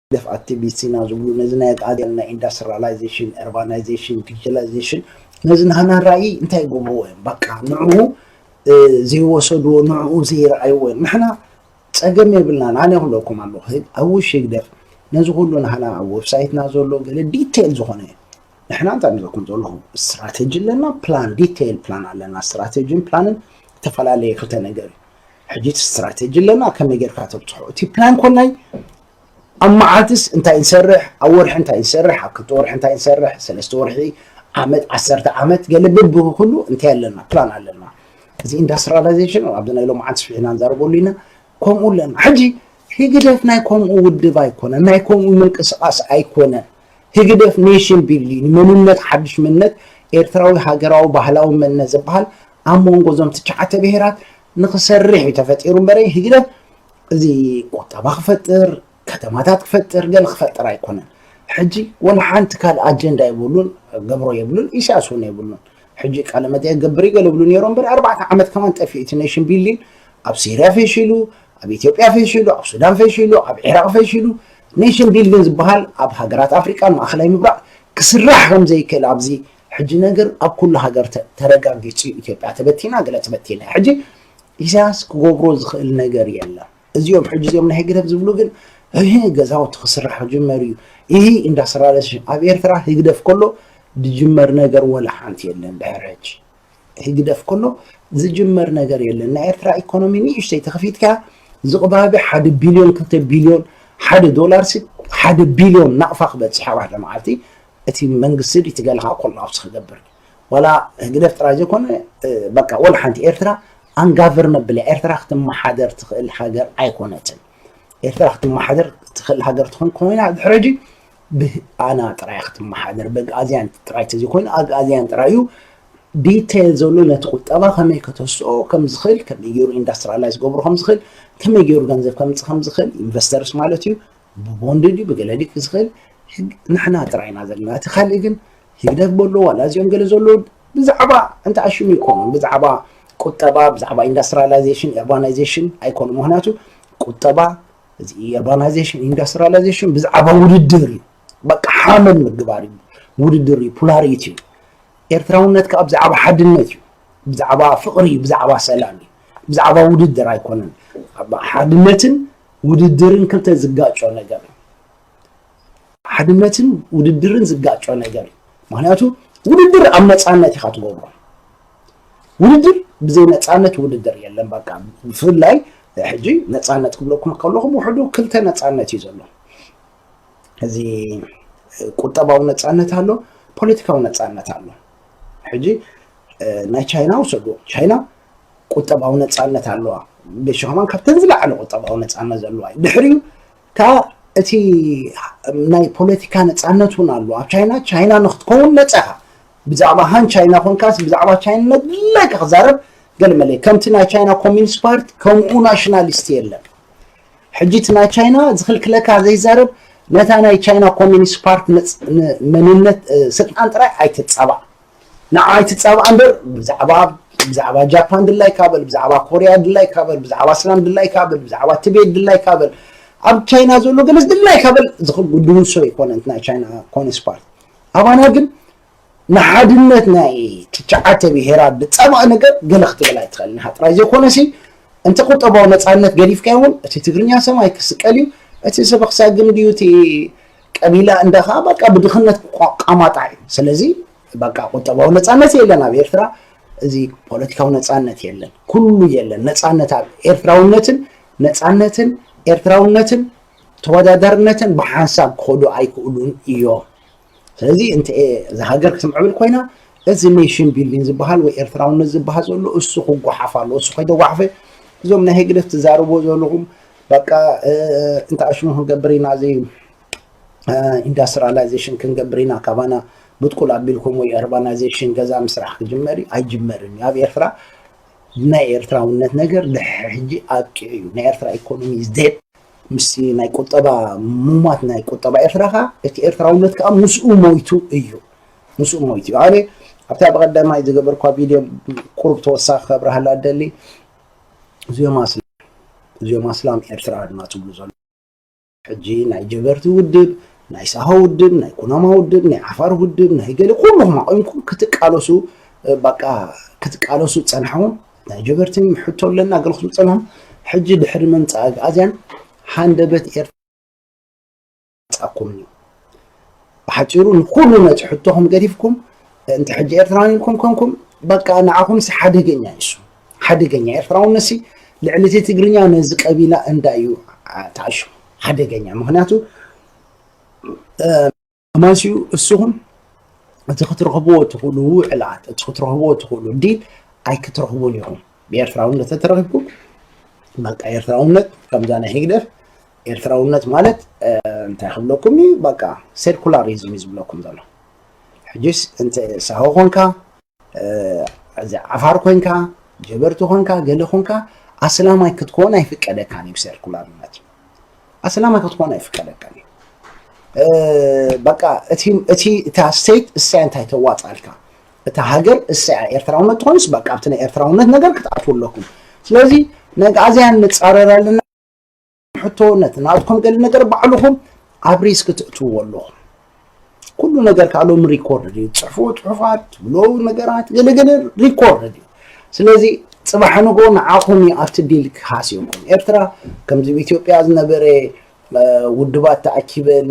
ህግደፍ ኣክቲቪስት ኢና ዝብሉ፣ ነዚ ናይ ኣግኣዝያን ናይ ኢንዳስትሪያላይዜሽን፣ ርባናይዜሽን፣ ዲጂታላይዜሽን፣ ነዚ ናህና ራእይ እንታይ ይገብርዎ እዮም? በቃ ንዕኡ ዘይወሰድዎ፣ ንዕኡ ዘይረኣይዎ እዮም። ንሕና ጸገም የብልናን። ኣነ ክብለኩም ኣለኹ፣ ኣብ ውሽ ህግደፍ ነዚ ኩሉ ናህና ኣብ ዌብሳይትና ዘሎ ገለ ዲቴል ዝኾነ፣ ንሕና እንታይ ንብለኩም ዘለኹ፣ ስትራቴጂ ኣለና፣ ፕላን፣ ዲቴል ፕላን ኣለና። ስትራቴጂን ፕላንን ዝተፈላለየ ክልተ ነገር እዩ። ሕጂ እቲ ስትራቴጂ ኣለና፣ ከመይ ጌርካ ተብጽሖ? እቲ ፕላን ኮናይ ኣብ መዓልትስ እንታይ ንሰርሕ፣ ኣብ ወርሒ እንታይ ንሰርሕ፣ ኣብ ክልተ ወርሒ እንታይ ንሰርሕ፣ ሰለስተ ወርሒ፣ ዓመት፣ ዓሰርተ ዓመት፣ ገለ በብኩሉ እንታይ ኣለና፣ ፕላን ኣለና። እዚ ኢንዳስትሪያላይዜሽን ኣብዚ ናይ ሎምዓንቲ ስፊሕና ንዛረበሉ ኢና። ከምኡ ኣለና። ሕጂ ህግደፍ ናይ ከምኡ ውድብ ኣይኮነን፣ ናይ ከምኡ ምንቅስቃስ ኣይኮነን። ህግደፍ ኔሽን ቢልዲንግ፣ መንነት፣ ሓድሽ መንነት፣ ኤርትራዊ ሃገራዊ ባህላዊ መንነት ዝበሃል ኣብ መንጎ እዞም ትሽዓተ ብሄራት ንኽሰርሕ እዩ ተፈጢሩ እምበረ፣ ህግደፍ እዚ ቁጠባ ክፈጥር፣ ከተማታት ክፈጥር፣ ገለ ክፈጥር ኣይኮነን። ሕጂ ወላ ሓንቲ ካልእ ኣጀንዳ የብሉን፣ ገብሮ የብሉን፣ ኢሳያስ እውን የብሉን። ሕጂ ቃለ መጠየቅ ገብር ይገለ ብሉ ነይሮም እምበር ኣርባዕተ ዓመት ከማን ጠፊኡ እቲ ኔሽን ቢልዲንግ ኣብ ሲርያ ፈሺሉ፣ ኣብ ኢትዮጵያ ፈሺሉ፣ ኣብ ሱዳን ፈሺሉ፣ ኣብ ዒራቅ ፈሺሉ። ኔሽን ቢልዲንግ ዝበሃል ኣብ ሃገራት ኣፍሪቃን ማእኸላይ ምብራቅ ክስራሕ ከም ዘይክእል ኣብዚ ሕጂ ነገር ኣብ ኩሉ ሃገር ተ-፣ ተረጋጊጹ እዩ። ኢትዮጵያ ተበቲና፣ ገለ ተበቲና። ሕጂ ኢሳያስ ክገብሮ ዝኽእል ነገር የለን። እዚኦም ሕጂ እዚኦም ናይ ህግደፍ ዝብሉ ግን፣ "እህ፣ ገዛውቲ ክስራሕ ክጅመር እዩ፣ እህ፣ ኢንዳስትሪያላይዜሽን ኣብ ኤርትራ ህግደፍ ከሎ ዝጅመር ነገር ወላ ሓንቲ የለን። ድሕሪ ሕጂ ህግደፍ ከሎ ዝጅመር ነገር የለን። ናይ ኤርትራ ኢኮኖሚ ንእሽተይ ተኸፊትካ ዝቕባቢ ሓደ ቢልዮን፣ ክልተ ቢልዮን፣ ሓደ ዶላር ሲ ሓደ ቢልዮን ናቕፋ ክበጽሕ ኣብ ሓደ መዓልቲ እቲ መንግስቲ ድዩ ትገልኻ ኮላፕስ ክገብር እዩ። ዋላ ህግደፍ ጥራይ ዘይኮነ፣ እ፣ በቃ ወላ ሓንቲ ኤርትራ ኣንጋቨርነብል እያ። ኤርትራ ክትመሓደር ትኽእል ሃገር ኣይኮነትን። ኤርትራ ክትመሓደር ትኽእል ሃገር ትኾን ኮይና ድሕሪ ሕጂ ብኣና ጥራይ ክትመሓደር፣ ብኣግኣዝያን ጥራይ ተዘይኮይኑ ኣግኣዝያን ጥራይ እዩ ዲቴል ዘሎ ነቲ ቁጠባ ከመይ ከተስኦ ከም ዝኽእል፣ ከመይ ገይሩ ኢንዳስትሪያላይዝ ገብሮ ከም ዝኽእል፣ ከመይ ገይሩ ገንዘብ ከምጽእ ከም ዝኽእል፣ ኢንቨስተርስ ማለት እዩ፣ ብቦንድ ድዩ ብገለ ድዩ ዝኽእል፣ ህግ-፣ ንሕና ጥራይ ኢና ዘለና። እቲ ካልእ ግን ህግደፍ በሎ ዋላ እዚኦም ገለ ዘሎ ብዛዕባ እንተ ኣሽሙ ይኮኑን፣ ብዛዕባ ቁጠባ፣ ብዛዕባ ኢንዳስትሪያላይዜሽን፣ ኡርባናይዜሽን ኣይኮኑ። ምኽንያቱ ቁጠባ፣ እዚ ኡርባናይዜሽን፣ ኢንዳስትሪያላይዜሽን ብዛዕባ ውድድር እዩ። በቃ ሓመድ ምግባር እዩ። ውድድር እዩ፣ ፖላሪቲ እዩ። ኤርትራውነት ከኣ ብዛዕባ ሓድነት እዩ። ብዛዕባ ፍቕሪ እዩ፣ ብዛዕባ ሰላም እዩ። ብዛዕባ ውድድር ኣይኮነን። ኣብ ሓድነትን ውድድርን ክልተ ዝጋጮ ነገር እዩ። ሓድነትን ውድድርን ዝጋጮ ነገር እዩ። ምኽንያቱ ውድድር ኣብ ነጻነት ኢኻ ትገብሮ። ውድድር ብዘይ ነጻነት ውድድር የለን። በቃ ብፍላይ ሕጂ ነጻነት ክብለኩም ከለኹ ብውሕዱ ክልተ ነጻነት እዩ ዘሎ። እዚ ቁጠባዊ ነጻነት ኣሎ፣ ፖለቲካዊ ነጻነት ኣሎ። ሕጂ፣ እ፣ ናይ ቻይና ውሰዱ። ቻይና ቁጠባዊ ነጻነት ኣለዋ። ብሽኸማን ካብተን ዝለዓለ ቁጠባዊ ነጻነት ዘለዋ እዩ። ድሕሪኡ ከኣ እቲ ናይ ፖለቲካ ነጻነት እውን ኣለዋ። ኣብ ቻይና፣ ቻይና ንክትከውን ነጻ ኢኻ። ብዛዕባ ሃን ቻይና ኮንካስ፣ ብዛዕባ ቻይንነት ድላይካ ክዛረብ ገለ መለ። ከምቲ ናይ ቻይና ኮሚኒስት ፓርቲ፣ ከምኡ ናሽናሊስት የለን። ሕጂ እቲ ናይ ቻይና ዝኽልክለካ ዘይዛረብ፣ ነታ ናይ ቻይና ኮሚኒስት ፓርቲ ነጽ-፣ ን-፣ መንነት፣ እ፣ ስልጣን ጥራይ ኣይትጻባእ። ንዓ ኣይትጻባእ እምበር፣ ብዛዕባ፣ ብዛዕባ ጃፓን ድላይካ በል፣ ብዛዕባ ኮርያ ድላይካ በል፣ ብዛዕባ ኣስላም ድላይካ በል፣ ብዛዕባ ትቤት ድላይካ በል፣ ኣብ ቻይና ዘሎ ገለስ ድላይካ በል፣ ዝኽል-፣ ድውሶ ኣይኮነን እቲ ናይ ቻይና ኮሚኒስት ፓርቲ። ኣባና ግን ንሓድነት ናይ ትሽዓተ ብሄራት ዝጻባእ ነገር ገለ ክትብል ኣይትኽእልን ኢኻ። ጥራይ ዘይኮነሲ፣ እንተ ቁጠባዊ ነጻነት ገዲፍካዮ እውን፣ እቲ ትግርኛ ሰማይ ክስቀል እዩ፣ እቲ ሰበኽ ሳግም ድዩ፣ እቲ ቀቢላ እንዳ ኸኣ፣ በቃ፣ ብድኽነት ቋ-፣ ቋማጣ እዩ። ስለዚ፣ በቃ፣ ቁጠባዊ ነጻነት የለን ኣብ ኤርትራ፣ እዚ ፖለቲካዊ ነጻነት የለን፣ ኩሉ የለን። ነጻነት ኣብ ኤርትራውነትን፣ ነጻነትን ኤርትራውነትን ተወዳዳርነትን ብሓንሳብ ክኸዱ ኣይክእሉን እዮም። ስለዚ እንተ እዛ ሃገር ክትምዕብል ኮይና፣ እዚ ኔሽን ቢልዲንግ ዝበሃል ወይ ኤርትራውነት ዝበሃል ዘሎ እሱ ክጓሓፍ ኣለዎ። እሱ ከይተጓሕፈ፣ እዞም ናይ ህግደፍ ትዛረብዎ ዘለኹም፣ በቃ፣ እ፣ እንተ ኣሽሙ ክንገብር ኢና፣ እዚ፣ እ፣ ኢንዳስትሪያላይዜሽን ክንገብር ኢና፣ ካባና ብጥቁል ኣቢልኩም ወይ ኡርባናይዜሽን ገዛ ምስራሕ ክጅመር እዩ፣ ኣይጅመርን እዩ። ኣብ ኤርትራ ናይ ኤርትራውነት ነገር ድሕሪ ሕጂ ኣብቂዑ እዩ። ናይ ኤርትራ ኢኮኖሚ is dead። ምስቲ ናይ ቁጠባ፣ ሙማት ናይ ቁጠባ ኤርትራ ከኣ፣ እቲ ኤርትራውነት ከኣ ምስኡ ሞይቱ እዩ። ምስኡ ሞይቱ እዩ። ኣነ ኣብታ ብቐዳማይ ዝገበርኳ ቪድዮ ቁሩብ ተወሳኺ ከብርሃላ እደሊ። እዚኦም ኣስላም፣ እዚኦም ኣስላም ኤርትራ ድማ ትብሉ ዘሎ። ሕጂ ናይ ጀበርቲ ውድብ፣ ናይ ሳሆ ውድብ፣ ናይ ኩናማ ውድብ፣ ናይ ዓፋር ውድብ፣ ናይ ገለ ኩልኹም ኣቑምኩም ክትቃለሱ፣ በቃ ክትቃለሱ ጸናሕኩም። ናይ ጀበርቲ ሕቶ ኣለና ገለኹም ጸናሕኩም። ሕጂ ድሕሪ ምምጻእ ኣግኣዝያን ሃንደበት ኤርትራ ጻኩም እዩ። ብሓጺሩ ንኩሉ ነቲ ሕቶኹም ገዲፍኩም፣ እንተ ሕጂ ኤርትራን ኢልኩም ኮንኩም፣ በቃ ንዓኹም ሲ ሓደገኛ እዩ እሱ። ሓደገኛ ኤርትራውነት ሲ ልዕሊ እቲ ትግርኛ ነዚ ቀቢላ እንዳ እዩ ተኣሽሙ። ሓደገኛ። ምኽንያቱ፣ እ፣ ኣማንሲኡ እስኹም እቲ ክትረኽብዎ ትኽእሉ ውዕላት፣ እቲ ክትረኽብዎ ትኽእሉ ዲል ኣይክትረኽቡን ኢኹም። ብኤርትራውነት ተተረኺብኩም፣ በቃ ኤርትራውነት ከምዛ ናይ ህግደፍ ኤርትራውነት ማለት፣ እ፣ እንታይ ክብለኩም እዩ? በቃ ሴኩላሪዝም እዩ ዝብለኩም ዘሎ። ሕጂስ እንተ ሳሆ ኮንካ፣ እ፣ እዚ ዓፋር ኮንካ፣ ጀበርቲ ኮንካ፣ ገለ ኮንካ፣ ኣስላማይ ክትኮን ኣይፍቀደካን እዩ ሴኩላርነት። ኣስላማይ ክትኮን ኣይፍቀደካን እዩ። እ፣ በቃ እቲ፣ እቲ፣ እታ ስቴት እሳያ እንታይ ተዋጻልካ? እታ ሃገር እሳያ ኤርትራውነት ትኾንስ በቃ ኣብቲ ናይ ኤርትራውነት ነገር ክትኣትዉ ኣለኩም። ስለዚ ነጋዝያን ንጻረር ኣለና። ሕቶ ነቲ ናትኩም ገለ ነገር ባዕልኹም ኣብ ሪስክ ትእትውዎ ኣለኹም። ኩሉ ነገር ከኣ ሎሚ ሪኮርድ እዩ። ትጽሕፍዎ ጽሑፋት፣ ትብሎ ነገራት፣ ገለ ገለ ሪኮርድ እዩ። ስለዚ ጽባሕ ንግሆ ንዓኹም እዩ ኣብቲ ዲል ክሃስየኩም። ኤርትራ ከምዚ ኣብ ኢትዮጵያ ዝነበረ፣ እ፣ ውድባት ተኣኪበን፣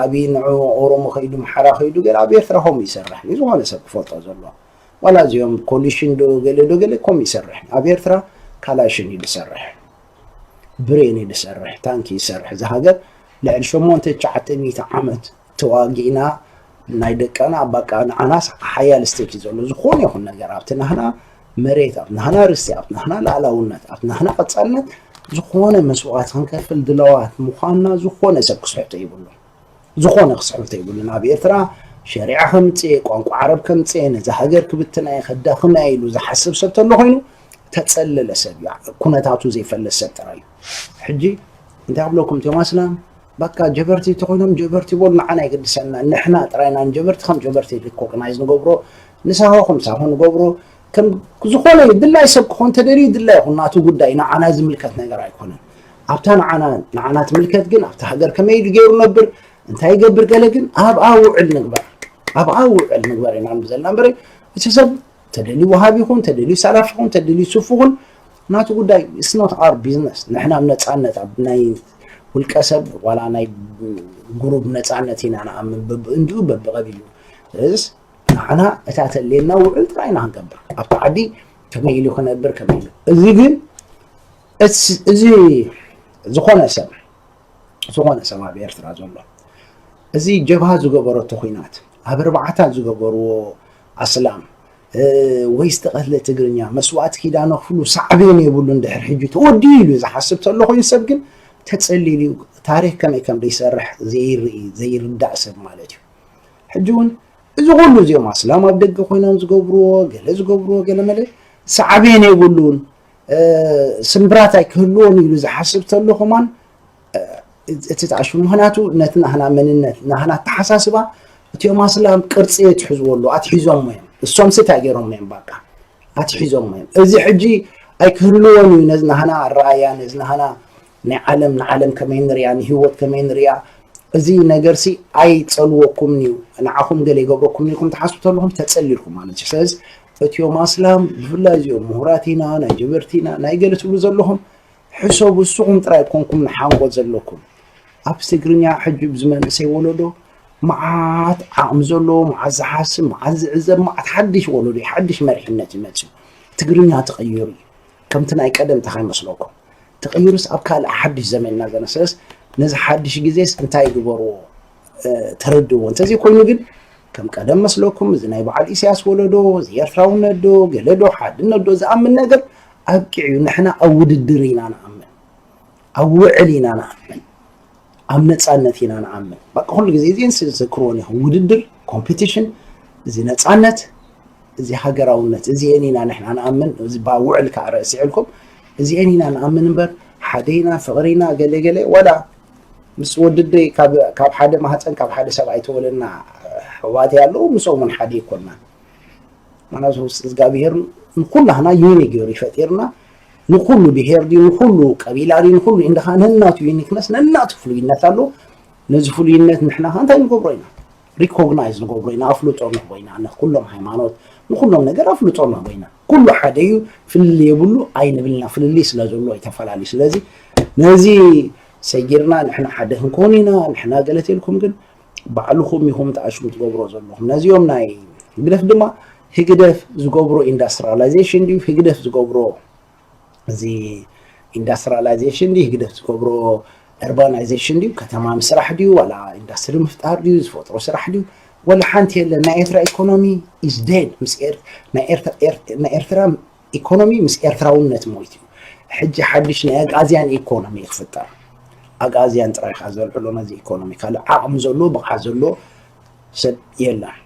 ኣብይ ንዑ ኦሮሞ ከይዱ፣ ኣምሓራ ከይዱ፣ ገለ ኣብ ኤርትራ ከምኡ ይሰርሕ እዩ። ዝኾነ ሰብ ክፈልጦ ዘለዎ። ዋላ እዚኦም ኮሊሽን ዶ ገለ ዶ ገለ ከምኡ ይሰርሕ። ኣብ ኤርትራ ካላሽን እዩ ዝሰርሕ። ብሬን እዩ ዝሰርሕ፣ ታንኪ ይሰርሕ። እዛ ሃገር ልዕሊ ሸሞንተ ትሽዓተ ሚእቲ ዓመት ተዋጊእና፣ ናይ ደቀና በቃ ንዓናስ ሓያል ስቴት እዩ ዘሎ። ዝኾነ ይኹን ነገር ኣብቲ ናህና መሬት፣ ኣብቲ ናህና ርስቲ፣ ኣብቲ ናህና ልኣላውነት፣ ኣብቲ ናህና ቀጻልነት ዝኾነ መስዋእቲ ክንከፍል ድለዋት ምዃንና ዝኾነ ሰብ ክስሕቶ ይብሉን። ዝኾነ ክስሕቶ ይብሉን። ኣብ ኤርትራ ሸሪዓ ከምጽእ፣ ቋንቋ ዓረብ ከምጽእ፣ ነዛ ሃገር ክብትና እየ፣ ከዳኽማ እየ ኢሉ ዝሓስብ ሰብ ተሎ ኮይኑ ተጸለለ ሰብ እዩ። ኩነታቱ ዘይፈልጥ ሰብ ጥራይ እዩ። ሕጂ እንታይ ክብለኩም እቶም ኣስላም? በቃ ጀበርቲ ተኾይኖም ጀበርቲ በሉ፣ ንዓና ኣይገድሰና። ንሕና ጥራይ ኢና ንጀበርቲ ከም ጀበርቲ ሪኮግናይዝ ንገብሮ፣ ንሳሆ ከም ሳሆ ንገብሮ። ከም ዝኾነ እዩ፣ ድላይ ሰብ ክኾን ተደልዩ ድላይ ይኹን፣ ናቱ ጉዳይ፣ ንዓና ዝምልከት ነገር ኣይኮነን። ኣብታ ንዓና፣ ንዓና ትምልከት ግን ኣብታ ሃገር ከመይ ኢሉ ገይሩ ነብር፣ እንታይ ይገብር ገለ ግን ኣብኣ ውዕል ንግበር። ኣብኣ ውዕል ንግበር ኢና ንብል ዘለና እምበር እቲ ሰብ ተደልዩ ወሃቢ ይኹን፣ ተደልዩ ሰላፊ ይኹን፣ ተደልዩ ሱፍ ይኹን፣ ናቱ ጉዳይ፣ it's not our business። ንሕና ኣብ ነጻነት፣ ኣብ ናይ ውልቀ ሰብ ዋላ ናይ ጉሩብ ነጻነት ኢና ንኣምን፣ በብእንድኡ በብቐቢሉ። ስለዚስ ንዓና እታ ተልየና ውዕል ጥራይ ኢና ክንገብር። ኣብቲ ዓዲ ከመይ ኢሉ ክነብር፣ ከመይ ኢሉ። እዚ ግን፣ እስ-፣ እዚ ዝኾነ ሰብ፣ ዝኾነ ሰብ ኣብ ኤርትራ ዘሎ፣ እዚ ጀብሃ ዝገበረቶ ኹናት፣ ኣብ ኣርባዓታት ዝገበርዎ ኣስላም፣ እ፣ ወይ ዝተቐትለ ትግርኛ፣ መስዋእቲ ኪዳነ ክፍሉ ሳዕቤን የብሉን፣ ድሕሪ ሕጂ ተወዲኡ ኢሉ ዝሓስብ ተሎ ኮይኑ ሰብ ግን ተጸሊሉ እዩ። ታሪኽ ከመይ ከም ዘይሰርሕ ዘይርኢ፣ ዘይርዳእ ሰብ ማለት እዩ። ሕጂ እውን እዚ ኩሉ እዚኦም ኣስላም ኣብ ደገ ኮይኖም ዝገብርዎ፣ ገለ ዝገብርዎ፣ ገለ መለ ሳዕቤን የብሉን፣ እ፣ ስምብራት ኣይክህልዎን ኢሉ ዝሓስብ ተሎ ከማን፣ እ፣ እቲ ተኣሽሙ። ምኽንያቱ ነቲ ናህና መንነት፣ ናህና ኣተሓሳስባ እቲኦም ኣስላም ቅርጺ የትሕዝዎ ኣለዉ፣ ኣትሒዞሞ እዮም። እሶም ሲ እንታይ ገይሮሞ እዮም? በቃ ኣትሒዞሞ እዮም። እዚ ሕጂ ኣይክህልዎን እዩ። ነዚ ናህና ኣረኣያ፣ ነዚ ናህና ናይ ዓለም፣ ንዓለም ከመይ ንሪኣ፣ ንህይወት ከመይ ንሪኣ፣ እዚ ነገርሲ ኣይጸልወኩምን እዩ። ንዓኹም ገለ ይገብረኩም ኢልኩም ትሓስቡ ተለኹም ተጸሊልኩም ማለት እዩ። ስለዚ እቲኦም ኣስላም ብፍላይ እዚኦም ምሁራት ኢና፣ ናይ ጀበርቲ ኢና፣ ናይ ገለ ትብሉ ዘለኹም ሕሰቡ፣ እስኹም ጥራይ ኣይኮንኩም ንሓንጎ ዘለኩም። ኣብ ትግርኛ ሕጂ ብዚ መንእሰይ ወለዶ መዓት ዓቕሚ ዘለዎ፣ መዓት ዝሓስብ፣ መዓት ዝዕዘብ፣ መዓት ሓድሽ ወለዶ እዩ፣ ሓድሽ መሪሕነት እዩ መጺኡ። ትግርኛ ተቐይሩ እዩ። ከምቲ ናይ ቀደም እንታይ ከይመስለኩም። ተቐይሩስ ኣብ ካልእ ሓድሽ ዘመን ኢና ዘለና። ስለስ ነዚ ሓድሽ ግዜስ እንታይ ይግበርዎ፣ እ፣ ተረድእዎ። እንተዘይኮይኑ ግን ከም ቀደም መስለኩም፣ እዚ ናይ በዓል ኢሳያስ ወለዶ፣ እዚ ኤርትራውነት ዶ፣ ገለ ዶ፣ ሓድነት ዶ ዝኣምን ነገር ኣብቂዑ እዩ። ንሕና ኣብ ውድድር ኢና ንኣምን። ኣብ ውዕል ኢና ንኣምን። ኣብ ነጻነት ኢና ንኣምን። በቃ ኩሉ ግዜ እዚኤን ዝዝክርዎን ኢኹም። ውድድር፣ ኮምፒቲሽን፣ እዚ ነጻነት፣ እዚ ሃገራውነት፣ እዚኤን ኢና ንሕና ንኣምን። እዚ ባ ውዕል ከኣ ረሲዕልኩም፣ እዚኤን ኢና ንኣምን እምበር፣ ሓደ ኢና፣ ፍቕሪ ኢና፣ ገለ ገለ፣ ወላ ምስ ወድደይ ካብ፣ ካብ ሓደ ማህፀን፣ ካብ ሓደ ሰብኣይ ተወለድና ኣሕዋተይ ኣለዉ፣ ምስኦም እውን ሓደ ኣይኮንና። ምኽንያቱ እግዚኣብሄር ንኩላህና ዩኒ ገይሩ ይፈጢርና። ንኩሉ ብሄር ድዩ ንኩሉ ቀቢላ ድዩ ንኩሉ እንድኻ ነናቱ ዩኒክነስ ነናቱ ፍሉይነት ኣሎ። ነዚ ፍሉይነት ንሕና ከ እንታይ ንገብሮ ኢና? ሪኮግናይዝ ንገብሮ ኢና፣ ኣፍልጦ ንህቦ ኢና። ንኩሎም ሃይማኖት ንኩሎም ነገር ኣፍልጦ ንህቦ ኢና። ኩሉ ሓደ እዩ፣ ፍልልይ የብሉ ኣይንብልና። ፍልልይ ስለ ዘሎ እዩ ተፈላለዩ። ስለዚ ነዚ ሰጊርና ንሕና ሓደ ክንከውን ኢና፣ ንሕና ገለ ተልኩም ግን ባዕልኹም ኢኹም ተኣሽሙ ትገብሮ ዘለኹም። ነዚኦም ናይ ህግደፍ ድማ ህግደፍ ዝገብሮ ኢንዳስትሪያላይዜሽን ድዩ ህግደፍ ዝገብሮ እዚ ኢንዳስትሪያላይዜሽን ድዩ ህግደፍ ዝገብሮ ኡርባናይዜሽን ድዩ ከተማ ምስራሕ ድዩ ዋላ ኢንዳስትሪ ምፍጣር ድዩ ዝፈጥሮ ስራሕ ድዩ? ወላ ሓንቲ የለን። ናይ ኤርትራ ኢኮኖሚ ኢዝ ዴድ። ምስ ኤር- ናይ ኤርትራ ኤር- ናይ ኤርትራ ኢኮኖሚ ምስ ኤርትራውነት ሞይት እዩ። ሕጂ ሓድሽ ናይ ኣግኣዝያን ኢኮኖሚ ክፍጠር ኣግኣዝያን ጥራይ ካ ዘልዕሎ ነዚ ኢኮኖሚ ካልእ ዓቕሚ ዘሎ ብቕዓት ዘሎ ሰብ የለን።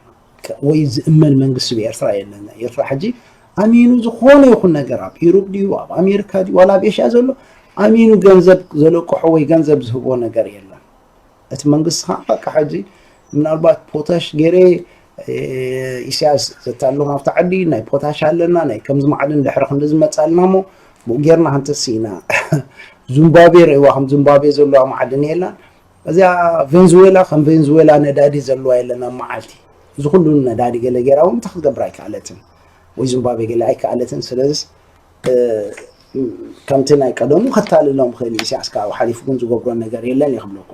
ወይ ዝእመን መንግስቲ ብኤርትራ የለን። ኤርትራ ሕጂ ኣሚኑ ዝኾነ ይኹን ነገር ኣብ ኢሮብ ድዩ ኣብ ኣሜሪካ ድዩ ዋላ ኣብ ኤሽያ ዘሎ ኣሚኑ ገንዘብ ዘለቅሖ ወይ ገንዘብ ዝህቦ ነገር የለን። እቲ መንግስቲ ከዓ በቃ ሕጂ ምናልባት ፖታሽ ገይረ ኢሳያስ ዘታለኹ ናብቲ ዓዲ ናይ ፖታሽ ኣለና ናይ ከምዚ ማዕድን ድሕሪ ክንዲ ዝመፃልና እሞ ብኡ ጌርና ክንትስ ኢና። ዙምባቤ ርእዋ ከም ዙምባቤ ዘለዋ ማዕድን የላን። እዚኣ ቬንዙዌላ ከም ቬንዙዌላ ነዳዲ ዘለዋ የለን ኣብ መዓልቲ። እዚ ኩሉ ነዳዲ ገለ ገይራ እውን እንታይ ክትገብር ኣይከኣለትን። ወይ ዙምባቤ ገለ ኣይከኣለትን። ስለዚስ ከምቲ ናይ ቀደሙ ከታልሎም ይኽእል ኢሳያስ ካብ ሓሊፉ ግን ዝገብሮ ነገር የለን ይኽብለኩም።